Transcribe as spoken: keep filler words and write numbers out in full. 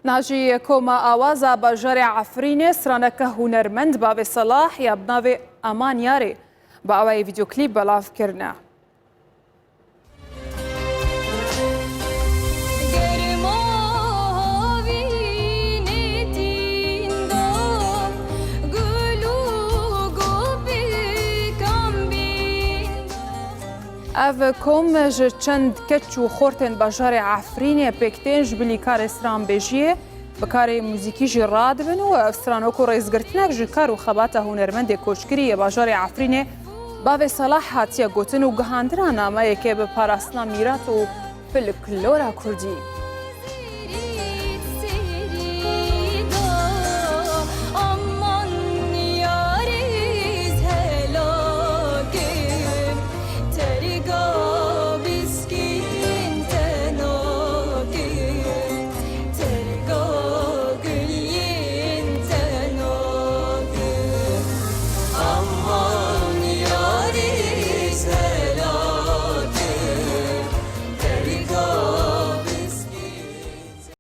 Niha jî Koma Awaza bajarê Efrînê straneke hunermend Bavê Selah ya bi navê Aman Yarê bi awayê vîdeoklîp belav kirine. Ev kom ji çend keç û xortên bajarê Efrînê pêk tên, ji bilî karê stranbêjiyê bi karê muzîkî jî radibin û ev stran wekû rêzgirtinek ji kar û xebata hunermendê koçgirî yê bajarê Efrînê Bavê Selah hatiye gotin û gihandina nameyekê bi parastina mîrat û folklora kurdî.